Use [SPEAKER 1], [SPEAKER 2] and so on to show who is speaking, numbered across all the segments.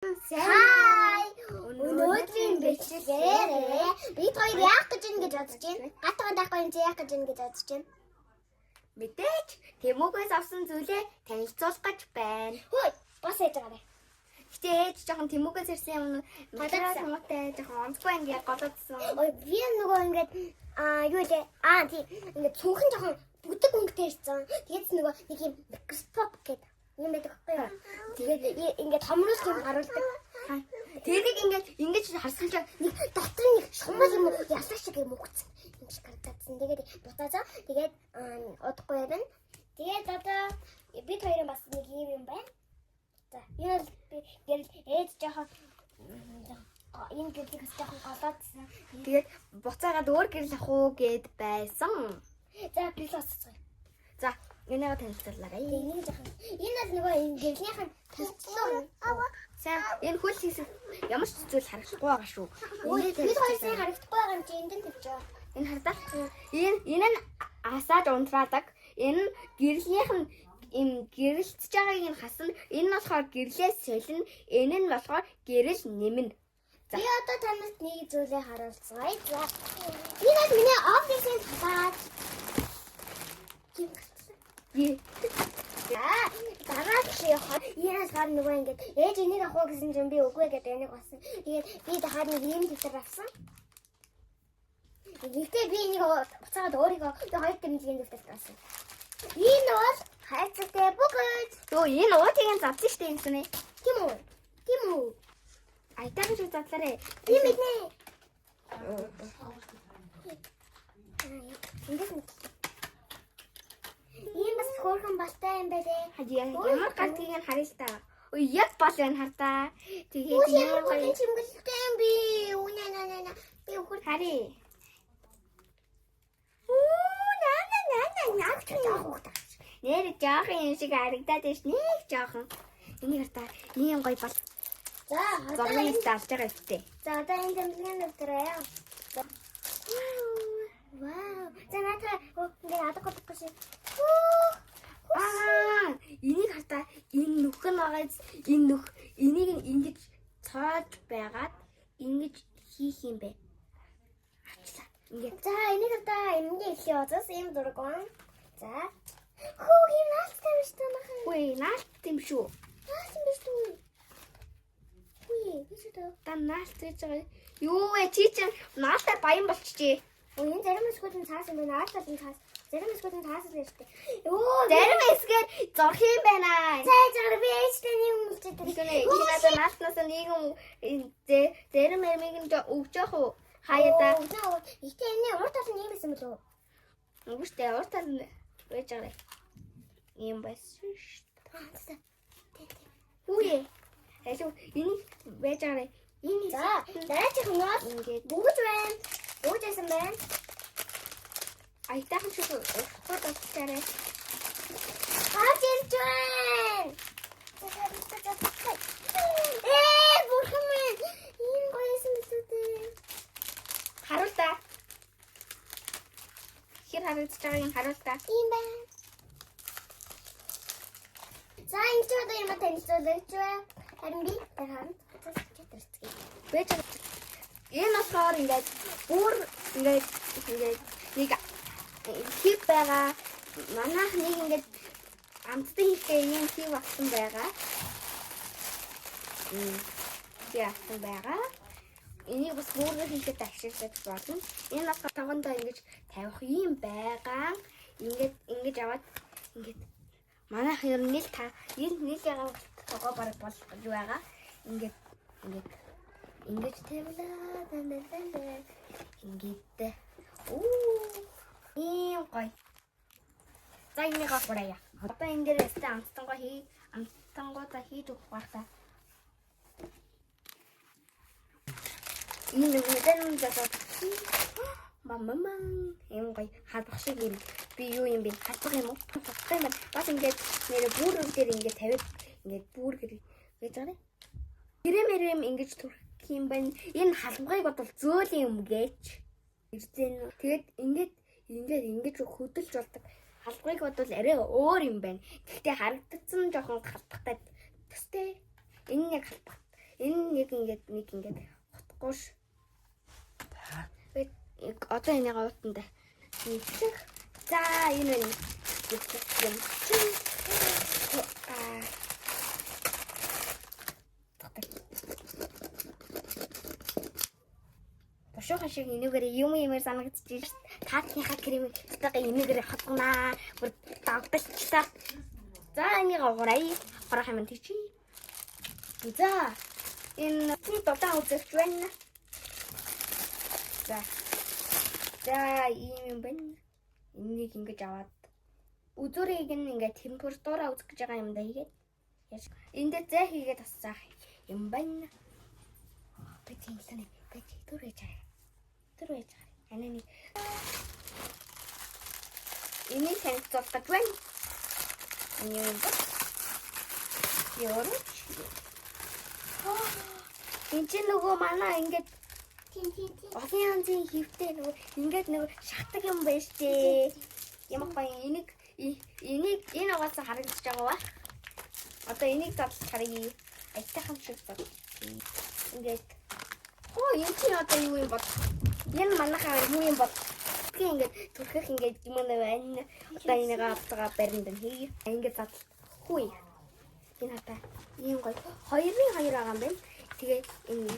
[SPEAKER 1] Хай! Өнөөдрийн бичлэгээр бид хоёр яах гэж байна гэж бодож байна. Гатган даахгүй юм чи яах гэж байна гэж бодож байна.
[SPEAKER 2] Мэдээж Тэмүүгээс авсан зүйлээ танилцуулах гэж байна.
[SPEAKER 1] Хөөе, бас яаж байгаа вэ?
[SPEAKER 2] Гэтэ ээж жоохон Тэмүүгээс ирсэн юм материал муутай жоохон онцгүй ингээд голоодсон.
[SPEAKER 1] Ой, би нөгөө ингээд юу лээ? Тийм. Ингээд цүнхэн жоохон бүдэг өнгөтэй ирсэн. Тэгээд нөгөө нэг юм микроскоп гэдэг юм байдаг байхгүй юу? Тэгээд ингээд томруулах юм харуулдаг.
[SPEAKER 2] Тэрийг ингээд ингэж харсан чинь
[SPEAKER 1] Нэг дотор нэг шумал юм уу ялах шиг юм өгцөн юм шиг харагдсан. Тэгээд буцаазаа тэгээд удахгүй ярина. Тэгээд одоо бид хоёрын бас нэг юм юм байна. За энэ бол би гэрэл ээж жоохон энэ гэрлийг бас жоохон голоодсон.
[SPEAKER 2] тэгээд буцаагаад өөр гэрэл авах уу гэд байсан.
[SPEAKER 1] За би л асууцгаая.
[SPEAKER 2] За энийгээ танилцуулаарай.
[SPEAKER 1] Тэгээд энийг жоохон энэ бол нөгөө энэ гэрлийнх нь төлцлөө.
[SPEAKER 2] Сайн энэ хөл хийсэн ямар ч зүйл харагдахгүй байгаа шүү.
[SPEAKER 1] Өө бид хоёр сайн харагдахгүй байгаа юм чи энд нь тавьж байгаа.
[SPEAKER 2] Энэ хардаа. Энэ нь асааж унтраадаг. Энэ нь гэрлийнх нь им гэрэлтэж байгааг нь хасна. Энэ нь болохоор гэрлээ солино. Энэ нь болохоор гэрэл нэмнэ. За.
[SPEAKER 1] Би одоо танарт нэг зүйлээ харуулцгаая. За. Энэ бол миний офисын талаар.
[SPEAKER 2] Е.
[SPEAKER 1] За, дараа чи явах. Энэ болохоор нөгөө ингээд ээж энийг авах уу гэсэн чинь би үгүй гэдэг энийг авсан. Тэгээд би дахиад нэг ийм дэвтэр авсан. Гэхдээ би энийг буцаагаад өөрийгөө би хоёр тэмдэглэлийн дэвтэрт авсан. Энэ бол хайцтай бүгд.
[SPEAKER 2] Йоо энэ уутыг нь задсан штэ энэ сүнэ.
[SPEAKER 1] Тийм үү? Тийм үү?
[SPEAKER 2] Айтаа гэж задлаарэ.
[SPEAKER 1] Тийм мэднэ. Эндээс нэг. Ийм бас хөөрхөн балтай юм байлээ.
[SPEAKER 2] Ямар гардгийг нь харъя л та. Ой яг бол энэ хартаа. Тэгээд
[SPEAKER 1] Үгүй ямар
[SPEAKER 2] ямар гоё
[SPEAKER 1] гоё чимгэлтэй юм би. Үнэ нэ нэ нэ. Би үхэр
[SPEAKER 2] харъя. Үу на на на на
[SPEAKER 1] яг ч яах вэ?
[SPEAKER 2] Нэр жоохон юм шиг харагдаад байна ш. Нэг жоохон. Энийг хартаа ийм гоё бол
[SPEAKER 1] За, одоо
[SPEAKER 2] зургийг
[SPEAKER 1] энэ
[SPEAKER 2] даалж байгаа ихтэй.
[SPEAKER 1] за одоо энэ тэмдэглэлийн дэвтэр аа. Вау. За наадаа ингээд алга годохгүй шиг.
[SPEAKER 2] Энийг хартаа энэ нүх нь байгаас энэ нүх энийг нь ингэж цоож байгаад ингэж хийх юм бэ. Авчлаа. Ингээд
[SPEAKER 1] За, энийг одоо эмнэлгийн эхлэе уцаас ийм зураг байна. За. Хөө ийм наалцтай юм шүү дээ махаа.
[SPEAKER 2] үгүй наалт юм шүү.
[SPEAKER 1] Наалц юм биш үү? Үгүй, биш үү?
[SPEAKER 2] Та наалт гэж байгаа. Юу вэ? Чи чинь наалтаар баян болчихжээ.
[SPEAKER 1] Өө энэ зарим хэсгүүд нь цаас юм байна. Ард талын цаас. Зарим хэсгүүд нь цаас л байна шүү дээ. Өө
[SPEAKER 2] Зарим хэсгээр зурх юм байна.
[SPEAKER 1] Цайжгаар би ээжтэй нэг юм үлчээд
[SPEAKER 2] Тэгвэл чи надад наалтнаас нэг юм зарим амийг нь өгч явах уу? Хаяа та.
[SPEAKER 1] Ихтэй энэ урд тал нь юм байсан болов уу?
[SPEAKER 2] Үгүй шүү дээ. Урд тал нь байж байгаа. Юм байсан шүү дээ.
[SPEAKER 1] Аа за. Тэ тэ.
[SPEAKER 2] Үгүй. Алив энийг байж байгаа. Энэ
[SPEAKER 1] За дараачих нь бол
[SPEAKER 2] ингээд
[SPEAKER 1] бөгж байна. Бөгж байсан байна.
[SPEAKER 2] аятайхан шиг урахгүй болчихарай.
[SPEAKER 1] Гарч ирж байна. За, за, за, за, за. Ээ бурхан минь. Энэ гоёсэн билүү дээ.
[SPEAKER 2] Харуул та. Хэр харагдаж байгааг нь харуул та.
[SPEAKER 1] Тийм байна. За энэ ч одоо юм танилцуулж байна. Харин би тэр хамт чатарцгийг.
[SPEAKER 2] Байж байгаа. Энэ болохоор ингээд бүр ингээд нэг хив байгаа. Манайх нэг ингээд амттай хийхдээ ийм хив авсан байгаа. Хив авсан байгаа. Энийг бас бүргээр хийхэд ашиглаж болно. Энэ болохоор тавандаа ингэж тавих юм байгаа. Ингээд ингэж аваад ингээд манайх ер нь нил та энэ нил ягаан тогоо бараг бол юу байгаа. Ингээд ингээд ингэж тавилаа. Дан дан дан дан. Ингээд үү ийм гоё. За энийг гурая. Одоо энэ дээр өстө амттангоо хий. Амттангуудаа хийж өгөх байх та. Энэ нэг мэдэн зодод. Мама мам ийм гоё халбах шиг юм. Би юу юм бэ? Халбах юм уу? Халбах юм байна. Бас ингээд нэрэ бүр дээр ингээд тавиад ингээд бүр гэр гэж байгаа юм. Гэрэм мэрэм ингэж төрөх юм байна. Энэ халбахыг бодвол зөөл юм гэж. Ирзэн. Тэгээд ингээд ингээд ингэж хөдөлж болдог. Халбахыг бодвол арай өөр юм байна. Гэхдээ харагдсан жоохон халбахтай төстэй. Энэ яг халбах. Энэ нэг ингээд нэг ингээд хотгоош. Одоо энийг уутанда нийцэх. За энэ байна. Юм чинь. Аа. Бушуухан шиг энүүгээр юм юмэр санагдчих шээ. Таатныхаа кремийг тагаа энүүгээр хатгнаа. Бүр дагдalчлаа. За энийг уурай. Хорох юм тийч. За энэ дулаан үзэгч байна. За. За ийм юм байна. Энийг ингэж аваад үзүүрийг нь ингээд температураа үзэх гэж байгаа юм да хийгээд. Энд дээр зай хийгээд бас заах юм байна. Би тийм л нэг би түр хийж байгаа. Түр хийж байгаа. Анаа нэг энийг танилцуулах гэж байна. Энэ юм ба. Ёрч. Энд чинь нөгөө манай ингээд
[SPEAKER 1] Тийм тийм тийм.
[SPEAKER 2] олон янзын хэвтэй нөгөө ингээд нөгөө шатаг юм байна штэ. Ямар гоё энийг энийг энэ угаасаа харагдаж байгаа ба. Одоо энийг задлж харъя. Аятайхан шиг зад. Ингээд хоо энэ чинь одоо юу юм бол? Энэ манайхаа юу юм бол? Тэгээ ингээд түрхэх ингээд юм байна. Одоо энийг авцгаа баринд нь хий. Ингээд задал. Хүй. Энэ хата ийм гоё. Хоёрын хоёр байгаа юм байна. Тэгээ энэ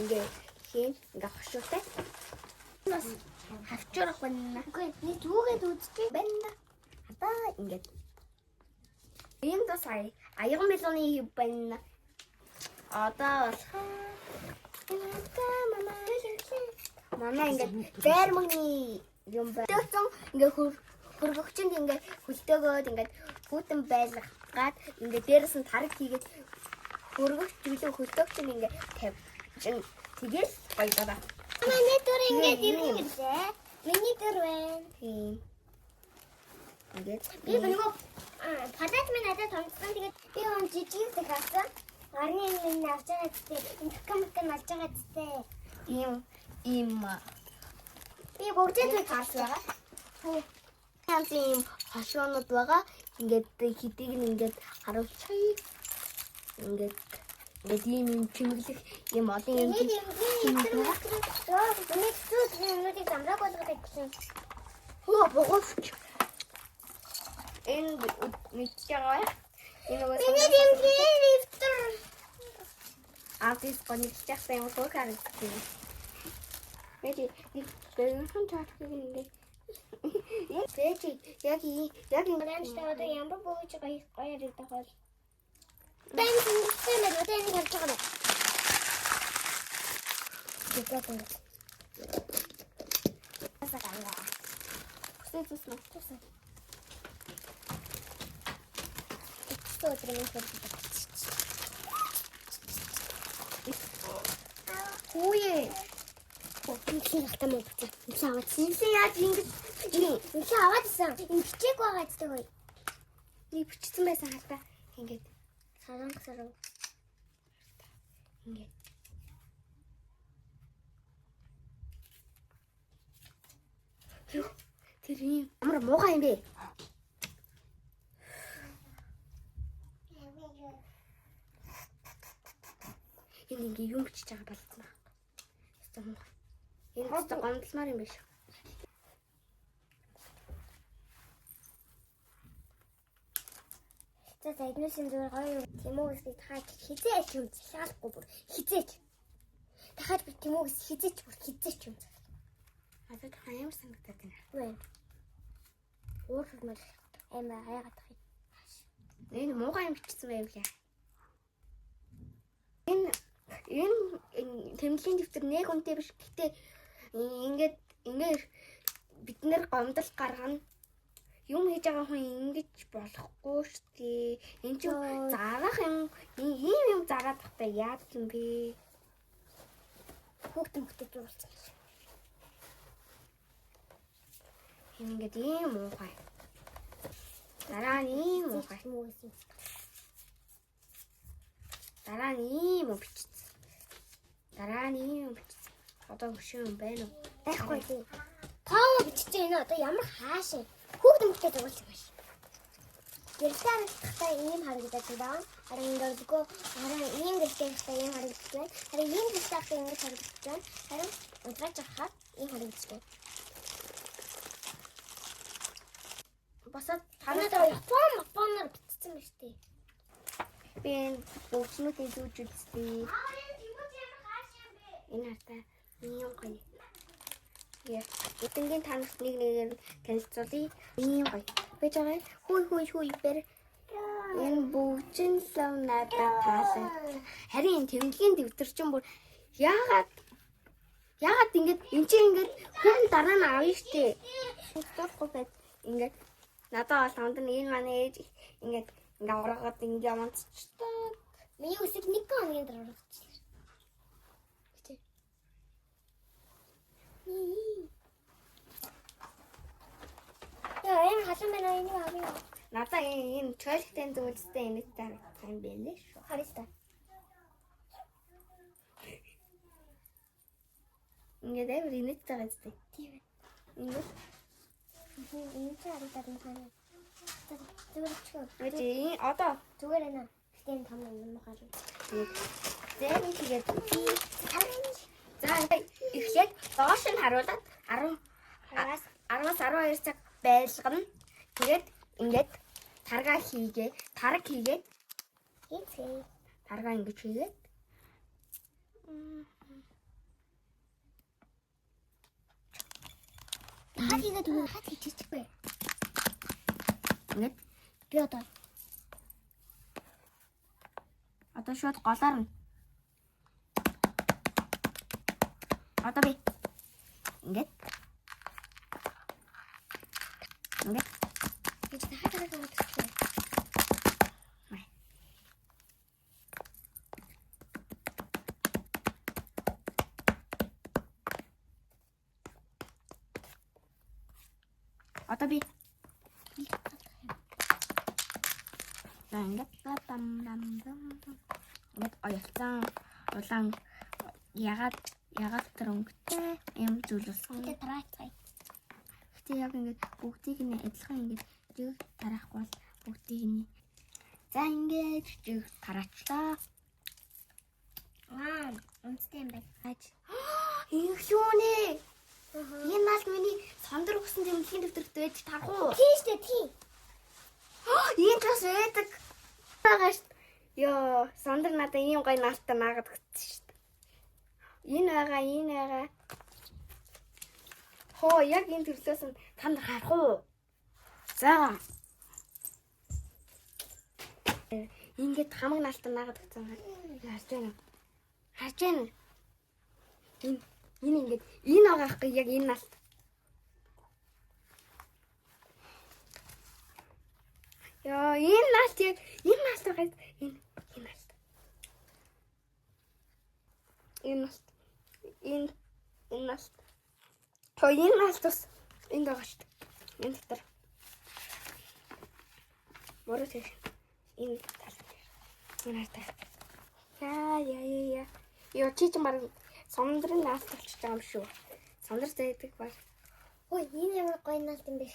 [SPEAKER 2] ингээ хийн ингээ хошуутай. Энэ бас хавчурах байна.
[SPEAKER 1] Үгүй нэг зүгээд үзчихээ.
[SPEAKER 2] Байна. Одоо ингээд энэ бас аян мелоны хэв байна. Одоо болохоор манай ингээд дайрмагны юм байна. Тэгсэн ингээд хөргөгчөнд ингээд хөлтөөгөөд ингээд хүүтэн байлгаад ингээд дээрэс нь тараг хийгээд хөргөгч төлөө хөлтөөгч нь ингээд тавьчин. Тэгэл гоё даа.
[SPEAKER 1] Миний дүр ингээд
[SPEAKER 2] Тийм.
[SPEAKER 1] иргэн ирлээ. Миний дүр байна.
[SPEAKER 2] Тийм. Ингээд
[SPEAKER 1] Би нөгөө палат минь надад томцсон. Тэгээд би он жижиг захиалсан. Гарны минь авч байгаа зү. Энэ такам алж байгаа зү.
[SPEAKER 2] ийм ийм
[SPEAKER 1] Би бүгдээ зүг харсан байгаа.
[SPEAKER 2] янзын ийм хошуунууд байгаа. Ингээд хэдийг нь ингээд харуулчихъя. Ингээд ингээд ийм ийм чимэглэх ийм олон юм
[SPEAKER 1] Миний дэмжин миний зүг юмнуудыг замраг болгоод байсан.
[SPEAKER 2] Хөө бугуувч. Энэ мэдж байгаа байх. Энэ нөгөө
[SPEAKER 1] Миний дэмжин өвтөр.
[SPEAKER 2] Аавдис гонигч яхсан юм хөөх харагдчих юм. Мэди нэг бэлэн чархыг ингээд Бэжи яг яг ингэ
[SPEAKER 1] Манайч одоо ямар бөгөөж гоё гоё харагдах бол. Бэн зинхтэй мэр одоо энийг харж байгаа юм. Тэгээд ингэ. Асаа.
[SPEAKER 2] Хүсээ зүс мөн.
[SPEAKER 1] Тусан. Өчтөр өдөр минь хөрдөг.
[SPEAKER 2] Хүүе.
[SPEAKER 1] Инхлээ хатаа мөн бацаа. Инхлээ аваад.
[SPEAKER 2] Инхлээ яаж ингэж
[SPEAKER 1] Инхлээ аваад исэн. Энэ бичээг байгаа гэдэг үе.
[SPEAKER 2] нэг бичсэн байсан хальтаа. Ингээд
[SPEAKER 1] Саранг саранг.
[SPEAKER 2] ингээд Юу тэр юм ямар муухай юм бэ? Энэ ингээ юм бичиж байгаа болцсон байна. Хэвээ муухай. Энэ хэвээ гомдлмаар юм биш.
[SPEAKER 1] За за эднээсийн зүгээр гоё юм. Тэмүүгээс би дахиад хизээч юм захиалахгүй бүр хизээч. Дахиад би тэмүүгээс хизээч бүр хизээч юм захиал.
[SPEAKER 2] Надад жоохон амар санагдаад байна.
[SPEAKER 1] Үгүй. Өөр хөрмөл амар аягаад тах.
[SPEAKER 2] Энэ муухай юм бичсэн байв лээ. Энэ энэ тэмдэглэлийн дэвтэр нэг үнэтэй биш. Гэтэ ингээд ингээд бид нэр гомдол гаргана. Юм хийж байгаа хүн ингэж болохгүй шүү дээ. Энд чинь зарах юм ийм юм зараад тахта яадаг юм бэ?
[SPEAKER 1] Хүүхдэн хүүхдэд зурулсан.
[SPEAKER 2] Энэ ингээд ийм муухай. Дараа нь ийм муухай.
[SPEAKER 1] Тэмүүгээс юм.
[SPEAKER 2] Дараа нь ийм юм бичсэн. Дараа нь ийм юм бичсэн. Одоо хөшөө юм байна уу?
[SPEAKER 1] Байхгүй тий. Тоо бичиж байна одоо ямар хааш юм. Хүүхдэн хүүхдэд зурулсан юм. Гэрэлтэй харагдахдаа ийм харагдаж байна. Харин ингэдэггүй харин ийм гэрэлтэй харагдах ийм харагдаж байна. Харин ийм гэрэлтэй харагдах ингэж харагдаж байна. Харин унтраач харахаар ийм харагдаж байна.
[SPEAKER 2] Босоод
[SPEAKER 1] Танад Японоор бичсэн байна шүү дээ.
[SPEAKER 2] Би энэ бөгжнүүдийн зүүж үзтий. Энэ хартаа ийм гоё. Яа, үдэнгийн та нарт нэг нэгээр танилцуулъя. Ийм гоё. Бэж байгаа. Хүй хүй хүй бэр. Энэ бөгжин лав надад таалаа. Харин энэ тэмдгийн дэвтэр чинь бүр яагаад ингэж эн чинь ингэж хүн дараа нь авна штэ. Сурахгүй байд ингээд надад бол хамт нь энэ манай ээж ингээд ингээ аврахад ингээ аманцчдаг.
[SPEAKER 1] Миний үсэг нэг хоногийн дараа ургачихлаа. Гэтэ. Яа, энэ халуун байна энийг авъя.
[SPEAKER 2] Надаа энэ чойлогтой зүйлстэй инээдтэй харагдах юм байна шүү.
[SPEAKER 1] Харъя та.
[SPEAKER 2] Ингээд амар инээдтэй байгаа зү.
[SPEAKER 1] Тийм ээ.
[SPEAKER 2] Ингээд
[SPEAKER 1] Энэ ч харагдаад байна. Зүгээр ч.
[SPEAKER 2] Үгүй энэ одоо
[SPEAKER 1] Зүгээр байна. Гэтэ энэ том юм гарна.
[SPEAKER 2] зэм тэгээд за эхлээд доош нь харуулад 10
[SPEAKER 1] Хараас
[SPEAKER 2] 10-аас 12 цаг байлгана. Тэгээд ингээд таргаа хийгээ, тараг хийгээд
[SPEAKER 1] хийцгээе.
[SPEAKER 2] таргаа ингэж хийгээд
[SPEAKER 1] Хат хийгээд үгүй хат хийчихгүй.
[SPEAKER 2] ингээд
[SPEAKER 1] Би одоо
[SPEAKER 2] одоо шууд голоор нь одоо би ингээд ингээд
[SPEAKER 1] гэж хат хийгээд үзчихье.
[SPEAKER 2] Одоо би за ингээд бам бам бам ингээд оёлцсон улаан ягаад ягаад тэр өнгөтэй юм зүйл болсон.
[SPEAKER 1] Тэгээ тараацгаая.
[SPEAKER 2] Гэтэ яг ингээд бүгдийг нь адилхан ингээд жиг тараахгүй бол бүгдийг нь за ингээд жиг тараачлаа.
[SPEAKER 1] Аа, үнэтэй юм байна.
[SPEAKER 2] Аж. Инхлүүнэ. Энэ мал миний сондөр өгсөн тэмдэглэлийн дэвтэрт байж тарах уу?
[SPEAKER 1] Тийм шүү дээ, тийм.
[SPEAKER 2] Энэ ч бас байдаг. Байгаа шүү. Йоо, сондөр надад ийм гоё наалтай наагаад өгсөн шүү дээ. Энэ байгаа, энэ байгаа. Хоо, яг энэ төрлөөс нь танд харах уу? За. Ингээд хамаг наалтай наагаад өгсөн. Харж байна уу? Харж байна уу? Энэ ингээд энэ байгаа байхгүй яг энэ наалт. Йоо, энэ наалт яг энэ наалт байгаа. Энэ наалт. Энэ наалт. Энэ наалт. Хоо энэ наалт бас энд байгаа шүү дээ. Энэ дотор. Буруу тийш. Энэ тал дээр. Энэ хартаа. Яа яа яа яа. Йоо чи ч баг сондрын наалт болчихж байгаа юм шүү. Сондөр зайдаг баг.
[SPEAKER 1] Ой, энэ ямар гоё наалт юм бэ?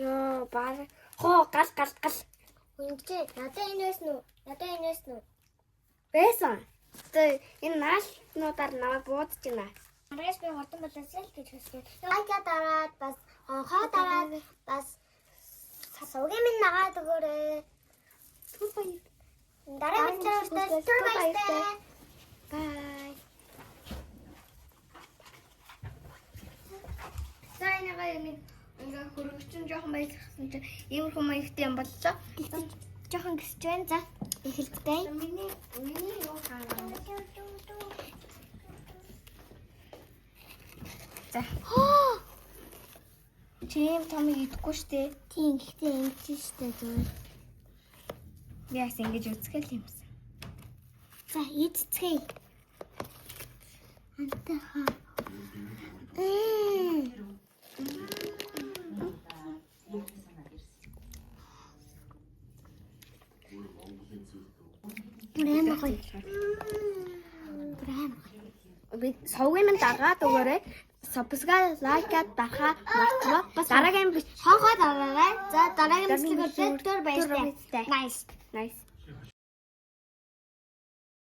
[SPEAKER 2] Йоо баг. Хоо гал гал гал.
[SPEAKER 1] Үгүй надад энэ байсан уу? Надад энэ байсан уу?
[SPEAKER 2] Байсан. Тэгээ энэ наалтнуудаар намайг буудаж байна.
[SPEAKER 1] Маргааш би хурдан болоосэй л гэж хүсдэг. Лайк дараад бас хоо дараад бас сувгийн минь нагаад өгөөрэй.
[SPEAKER 2] Түр баяр.
[SPEAKER 1] Дараагийн бичлэгээр түр баяртай.
[SPEAKER 2] Bye. За энэ гоё нэг ингээ хөргөчн жоохон баярлахсан чинь иймэрхүү маягтай юм боллоо.
[SPEAKER 1] Жохон гисч байна. За эхэлцгээе.
[SPEAKER 2] Миний юу хаана? За. Чи ийм томыг идэхгүй штэ.
[SPEAKER 1] Тийм гэхдээ ингэж штэ зүгээр.
[SPEAKER 2] Би бас ингэж үзгэл юмсан.
[SPEAKER 1] За идцгээе. Антаха. Бүр гоё. Бүр гоё.
[SPEAKER 2] Би сувгийн минь дагаад өгөөрэй. Subscribe, like дарахаа мартмаа.
[SPEAKER 1] Бас
[SPEAKER 2] Дараагийн
[SPEAKER 1] хонхоо дараарай. За, дараагийн
[SPEAKER 2] Дараагийн
[SPEAKER 1] бичлэгээр
[SPEAKER 2] бичлэгээр
[SPEAKER 1] түр баяртай.
[SPEAKER 2] баяртай.
[SPEAKER 1] Nice.
[SPEAKER 2] Nice.